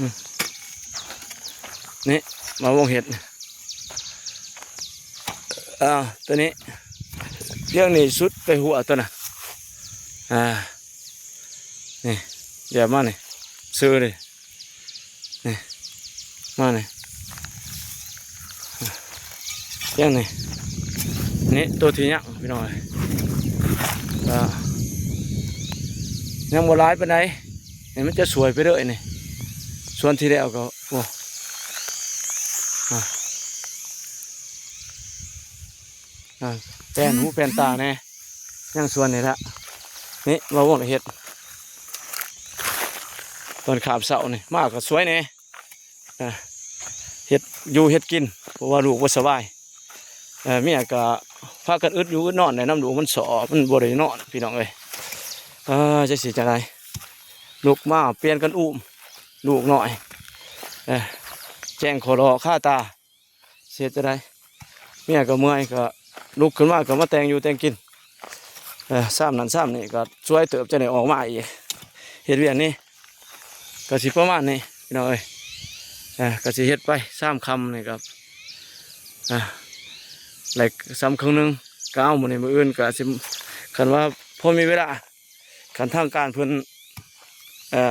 ອືມ ນີ້ ມາວົງເຮັດ ອ່າ ຕົວນີ້ ວຽງນີ້ສຸດໄປຫົວຕົວນະ ອ່າ ນີ້ ຢ່າມານີ້ ຊື່ນີ້ ນີ້ ມານີ້ ຢ່າງນີ້ ນີ້ໂຕທີ່ຍັງ ພີ່ນ້ອງເອີຍ ອ່າ ຍັງບໍ່ຫຼາຍປານໃດ ນີ້ມັນຈະສວຍໄປເລີຍນີ້ ສ່ວນທີ່ແລ້ວກໍ ໂອ້ ອ່າ ອ່າ ແປນຫູແປນຕາແດ່ ຍັງສ່ວນນີ້ລະ ນີ້ມາວົງເຮັດ ຕອນຂາມເຊົ້ານີ້ ມາກໍສວຍແດ່ ອ່າ ເຮັດຢູ່ເຮັດກິນ ເພາະວ່າລູກບໍ່ສະບາຍ ເອີ ເມຍກໍພາກັນອຶດຢູ່ອຶດນອນແຫຼະ ນຳລູກມັນສໍ້ ມັນບໍ່ໄດ້ນອນ ພີ່ນ້ອງເອີຍ ເອີ ຈັກຊິຈັ່ງໃດ ລຸກມາປ່ຽນກັນອຸ້ມລູກນ້ອຍ ເອີ ແຈ້ງຂໍລໍຄາຕາ ຊິເຮັດຈັ່ງໃດ ເມຍກໍເມື່ອຍ ກໍລຸກຂຶ້ນມາກໍມາແຕ່ງຢູ່ແຕ່ງກິນ ເອີ ຊາມນັ້ນຊາມນີ້ ກໍຊ່ວຍເຕີບ ຈັ່ງໄດ້ອອກມາອີກ ເຮັດວຽກນີ້ ກໍຊິປະມານນີ້ ພີ່ນ້ອງເອີຍ ເອີ ກໍຊິເຮັດໄປ ຊາມຄ່ຳນີ້ກໍ ອ່າ ໄດ້ຊຳເຄິ່ງໜຶ່ງ ກໍເອົາ ມື້ນີ້ມື້ອື່ນກໍຊິ ຄັນວ່າພໍມີເວລາ ຄັນທາງການເພິ່ນ ເອີ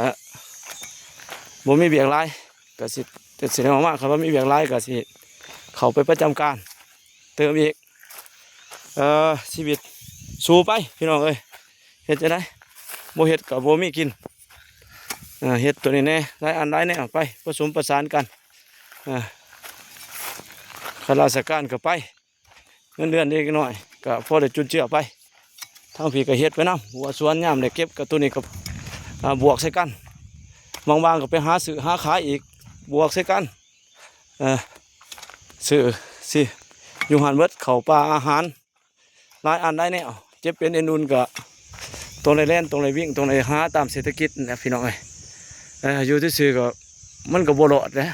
ບໍ່ມີວຽກຫຼາຍ ກໍຊິ ກໍຊິໄດ້ອອກມາ ຄັນວ່າມີວຽກຫຼາຍກໍຊິເຂົ້າໄປປະຈຳການເຕີມອີກ ເອີ ຊີວິດສູ້ໄປ ພີ່ນ້ອງເອີຍ ເຮັດຈັ່ງໃດ ບໍ່ເຮັດກໍບໍ່ມີກິນ ເອີ ເຮັດຕົວນີ້ແດ່ ຫຼາຍອັນຫຼາຍແນວ ໄປປະສົມປະສານກັນ ເອີ ຂ້າລາຊະການກໍໄປ ເງິນເດືອນເລັກນ້ອຍກໍພໍໄດ້ຈຸນເຈືອໄປ ທາງພີ້ກໍເຮັດໄປນຳ ຫົວສວນຍາມໄດ້ເກັບ ກໍຕົວນີ້ກໍ ອ່າ ບວກໃສ່ກັນ ບາງໆກໍໄປຫາຊື້ຫາຂາຍອີກ ບວກໃສ່ກັນ ເອີ ຊື້ຊິຢູ່ຫັ້ນເບິດ ເຂົ້າປາອາຫານ ຫຼາຍອັນຫຼາຍແນວ ເຈັບເປັນເອັນອຸ່ນກໍຕ້ອງໄດ້ແລ່ນ ຕ້ອງໄດ້ວິ່ງ ຕ້ອງໄດ້ຫາຕາມເສດຖະກິດນີ້ແຫຼະ ພີ່ນ້ອງເອີຍ ເອີ ຢູ່ຊື່ໆກໍມັນກໍບໍ່ລອດແຫຼະ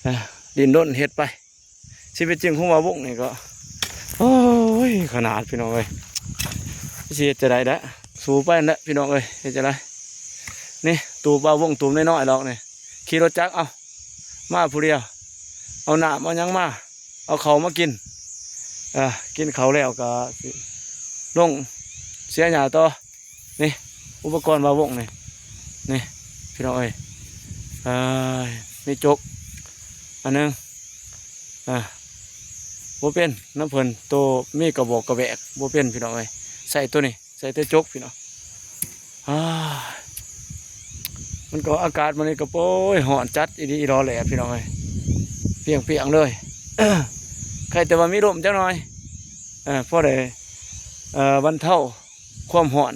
ເອີ ດີ້ນລົນເຮັດໄປ ຊີວິດຈິງຂອງບ່າວວົງນີ້ກໍ ໂອ້ຍ ຂະໜາດ ພີ່ນ້ອງເອີຍ ຊິເຮັດຈັ່ງໃດລະ ສູ້ໄປຫັ້ນແຫຼະ ພີ່ນ້ອງເອີຍ ເຮັດຈັ່ງໃດ ນີ້ ຕູບ່າວວົງຕູນ້ອຍໆດອກນີ້ ຂີ່ລົດຈັກເອົາ ມາຜູ້ດຽວ ເອົານ້ຳເອົາຫຍັງມາ ເອົາເຂົ້າມາກິນ ເອີ ກິນເຂົ້າແລ້ວກໍຊິລົງເສຍຫຍ້າຕໍ່ ນີ້ ອຸປະກອນບ່າວວົງນີ້ ນີ້ ພີ່ນ້ອງເອີຍ ເອີ ມີຈົກອັນໜຶ່ງ ອ່າ ບໍ່ເປັນນຳເພິ່ນ ໂຕມີກະບອກກະແບກ ບໍ່ເປັນ ພີ່ນ້ອງເອີຍ ໃຊ້ໂຕນີ້ ໃຊ້ແຕ່ຈົກ ພີ່ນ້ອງ ອ່າ ມັນກໍອາກາດມື້ນີ້ກໍ ໂອ້ຍ ຮ້ອນຈັດອີ່ຫຼີອີ່ຫຼໍແຫຼະ ພີ່ນ້ອງເອີຍ ປຽງໆເລີຍ ໃຄແຕ່ວ່າມີລົມຈັກໜ່ອຍ ເອີ ພໍໄດ້ ເອີ ບັນເທົາຄວາມຮ້ອນ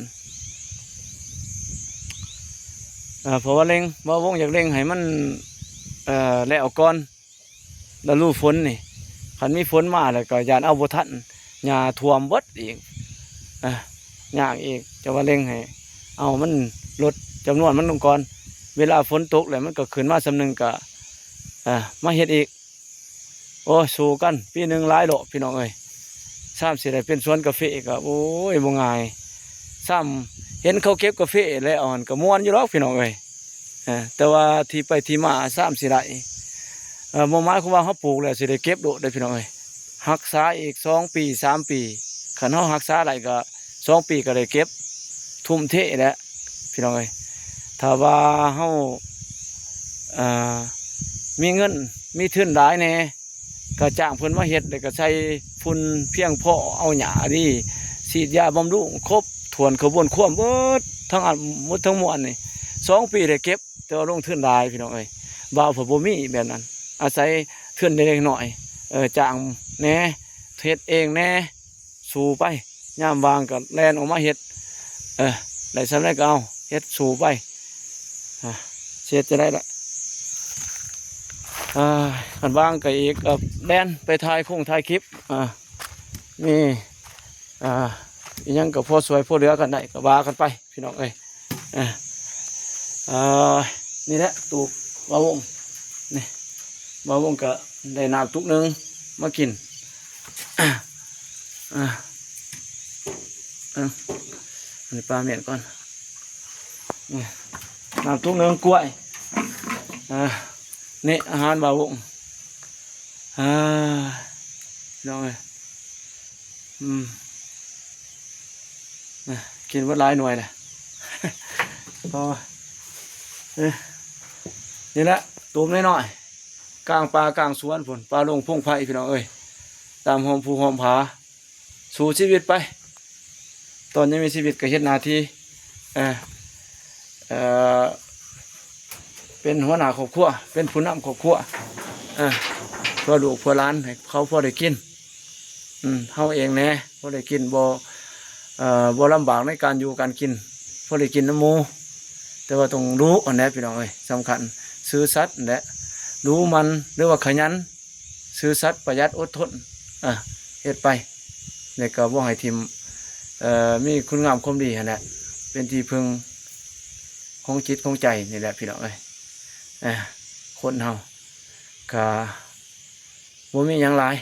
ເອີ ເພາະວ່າເລັ່ງ ບ່າວວົງຢາກເລັ່ງໃຫ້ມັນ ເອີ ແລ້ວກ່ອນ ລະດູຝົນນີ້ ຄັນມີຝົນມາແລ້ວກໍຢ້ານເອົາບໍ່ທັນ ຫຍ້າຖ້ວມເບິດອີກ ອ່າ ຍາກອີກ ຈະວ່າເລັ່ງໃຫ້ເອົາມັນ ລົດຈຳນວນມັນລົງກ່ອນ ເວລາຝົນຕົກແລ້ວມັນກໍຂຶ້ນມາສ່ຳໜຶ່ງ ກໍ ອ່າ ມາເຮັດອີກ ໂອ້ຍ ສູ້ກັນ ປີໜຶ່ງຫຼາຍລອບ ພີ່ນ້ອງເອີຍ ຊາມຊິໄດ້ເປັນສວນກາເຟກໍ ໂອ້ຍ ບໍ່ງ່າຍ ຊາມເຫັນເຂົາເກັບກາເຟແລ້ວຫັ້ນ ກໍມ່ວນຢູ່ດອກ ພີ່ນ້ອງເອີຍ. ເອີ ແຕ່ວ່າທີ່ໄປທີ່ມາຊາມຊິໄດ້ ເອີ ບໍ່ໝາຍຄວາມວ່າເຮົາປູກແລ້ວຊິໄດ້ເກັບໂລດເດ້ພີ່ນ້ອງເອີຍ ຮັກສາອີກສອງປີສາມປີ ຄັນເຮົາຮັກສາໄດ້ກໍສອງປີກໍໄດ້ເກັບ ທຸ່ມເທແຫຼະພີ່ນ້ອງເອີຍ. ຖ້າວ່າເຮົາ ເອີ ມີເງິນມີທຶນຫຼາຍແດ່ ກໍຈ້າງເພິ່ນມາເຮັດ ແລ້ວກໍໃສ່ຝຸ່ນພຽງພໍ ເອົາຫຍ້າດີ ສີດຢາບຳລຸງຄົບຖ້ວນຂະບວນຄວາມເບິດ ທັງອັນໝົດທັງມວນນີ້ ສອງປີໄດ້ເກັບ ແຕ່ວ່າລົງທຶນຫຼາຍພີ່ນ້ອງເອີຍ ບ່າວເພິ່ນບໍ່ມີແບບນັ້ນ ອາໄສທຶນເລັກໆນ້ອຍໆ ເອີ ຈ້າງແດ່ ເຮັດເອງແດ່ ສູ້ໄປ ຍາມວ່າງກໍແລ່ນອອກມາເຮັດ ເອີ ໄດ້ສ່ຳໃດກໍເອົາ ເຮັດສູ້ໄປ ອ່າ ຊິເຮັດຈັ່ງໃດລະ ອ່າ ຄັນວ່າງກໍອີກ ກໍແລ່ນໄປຖ່າຍຄົງຖ່າຍຄລິບ ອ່າ ມີ ອ່າ ອີ່ຫຍັງກໍພໍຊ່ວຍພໍເຫຼືອກັນໄດ້ ກໍວ່າກັນໄປ ພີ່ນ້ອງເອີຍ ເອີ ເອີ ນີ້ແຫຼະ ຕູບາວົງ ນີ້ ບາວົງກໍໄດ້ນ້ຳຕຸກໜຶ່ງມາກິນ ເອີ ເອີ ອັນນີ້ປາມ້ຽນກ່ອນ ນີ້ ນ້ຳຕຸກໜຶ່ງ ກ້ວຍ ອ່າ ນີ້ອາຫານບ່າວວົງ ອ່າ ພີ່ນ້ອງເອີຍ ອືມ ນະ ກິນເບິດຫຼາຍໜ່ວຍແຫຼະ ເພາະວ່າ ເອີ ນີ້ແຫຼະ ຕູມນ້ອຍໆ ກາງປ່າກາງສວນພຸ້ນ ປ່າດົງພົງໄພ ພີ່ນ້ອງເອີຍ ຕາມຮ່ອມພູຮ່ອມຜາ ສູ້ຊີວິດໄປ ຕອນຍັງມີຊີວິດກໍເຮັດໜ້າທີ່ ເອີ ເອີ ເປັນຫົວໜ້າຄອບຄົວ ເປັນຜູ້ນຳຄອບຄົວ ເອີ ເພື່ອລູກເພື່ອຫຼານ ໃຫ້ເຂົາພໍໄດ້ກິນ ອືມ ເຮົາເອງແດ່ ພໍໄດ້ກິນ ບໍ່ ເອີ ບໍ່ລຳບາກໃນການຢູ່ການກິນ ພໍໄດ້ກິນນຳໝູ່ ແຕ່ວ່າຕ້ອງດຸຫັ້ນແຫຼະ ພີ່ນ້ອງເອີຍ ສຳຄັນ ຊື່ສັດຫັ້ນແຫຼະ ດຸໝັ່ນ ຫຼືວ່າຂະຫຍັນ ຊື່ສັດ ປະຢັດ ອົດທົນ ເອີ ເຮັດໄປ ແລ້ວກໍບໍ່ໃຫ້ຖິ້ມ ເອີ ມີຄຸນງາມຄວາມດີຫັ້ນແຫຼະ ເປັນທີ່ເພິ່ງຂອງຈິດຂອງໃຈນີ້ແຫຼະ ພີ່ນ້ອງເອີຍ ເອີ ຄົນເຮົາກໍບໍ່ມີຫຍັງຫຼາຍ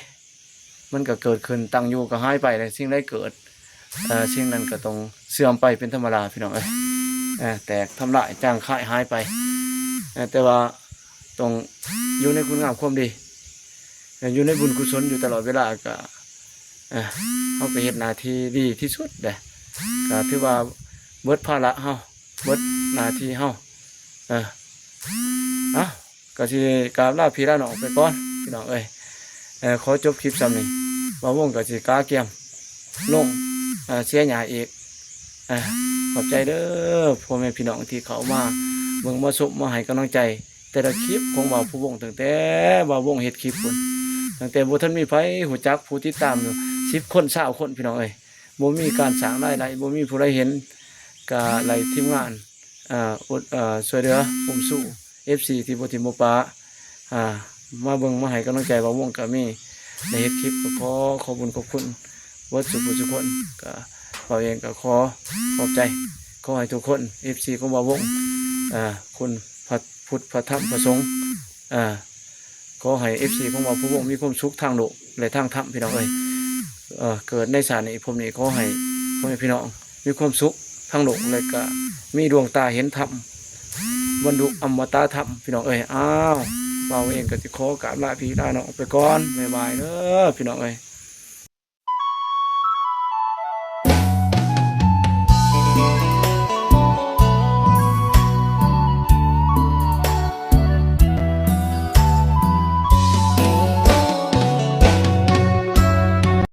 ມັນກໍເກີດຂຶ້ນ ຕັ້ງຢູ່ກໍຫາຍໄປ ແລະ ສິ່ງໃດເກີດ ເອີ ສິ່ງນັ້ນກໍຕ້ອງເສື່ອມໄປເປັນທຳມະດາ ພີ່ນ້ອງເອີຍ ເອີ ແຕກທຳລາຍ ຈາງຄາຍ ຫາຍໄປ ເອີ ແຕ່ວ່າ ຕ້ອງຢູ່ໃນຄຸນງາມຄວາມດີ ແລະ ຢູ່ໃນບຸນກຸສົນຢູ່ຕະຫຼອດເວລາ ກະ ເອີ ເຮົາກະເຮັດໜ້າທີ່ດີທີ່ສຸດແຫຼະ ກະຖືວ່າເບິດພາລະເຮົາ ເບິດໜ້າທີ່ເຮົາ ເອີ ເອົ້າ ກະຊິກາບລາພີ່ລານ້ອງໄປກ່ອນ ພີ່ນ້ອງເອີຍ ເອີ ຂໍຈົບຄລິບສ່ຳນີ້ ບ່າວວົງກະຊິກະກຽມລົງ ເອີ ເສຍຫຍ້າອີກ ເອີ ຂອບໃຈເດີພໍ່ແມ່ພີ່ນ້ອງທີ່ເຂົ້າມາເບິ່ງມາຊົມ ມາໃຫ້ກຳລັງໃຈ ແຕ່ລະຄລິບຂອງບ່າວພູວົງ ຕັ້ງແຕ່ບ່າວວົງເຮັດຄລິບພຸ້ນ ຕັ້ງແຕ່ບໍ່ທັນມີໃຜຮູ້ຈັກ ຜູ້ຕິດຕາມຢູ່ສິບຄົນ ຊາວຄົນ ພີ່ນ້ອງເອີຍ ບໍ່ມີການສ້າງລາຍໄດ້ ບໍ່ມີຜູ້ໃດເຫັນ ກະໄດ້ທີມງານ ເອີ ອຸດ ເອີ ຊ່ວຍເຫຼືອອຸ້ມຊູເອັບຊີ ທີ່ບໍ່ຖິ້ມບໍ່ປະ ອ່າ ມາເບິ່ງມາໃຫ້ກຳລັງໃຈບ່າວວົງກະມີ ໄດ້ເຮັດຄລິບກໍຂໍຂອບບຸນຂອບຄຸນເບິດສູ່ຜູ້ສູ່ຄົນ ກະບ່າວເອງກະຂໍຂອບໃຈ ຂໍໃຫ້ທຸກຄົນເອັບຊີຂອງບ່າວວົງ ອ່າ ຄຸນພະພຸດພະທຳພະສົງ ອ່າ ຂໍໃຫ້ເອັບຊີຂອງບ່າວພູວົງມີຄວາມສຸກທາງໂລກ ແລະ ທາງທຳ ພີ່ນ້ອງເອີຍ ເກີດໃນຊາດນີ້ພົບນີ້ ຂໍໃຫ້ພໍ່ແມ່ພີ່ນ້ອງມີຄວາມສຸກທາງໂລກ ແລະ ກະມີດວງຕາເຫັນທຳ ບັນລຸອຳມະຕະທຳ ພີ່ນ້ອງເອີຍ ອ້າວ ບ່າວເອງກະຊິຂໍກາບລາພີ່ລານ້ອງໄປກ່ອນ ບາຍບາຍເດີ ພີ່ນ້ອງເອີຍ.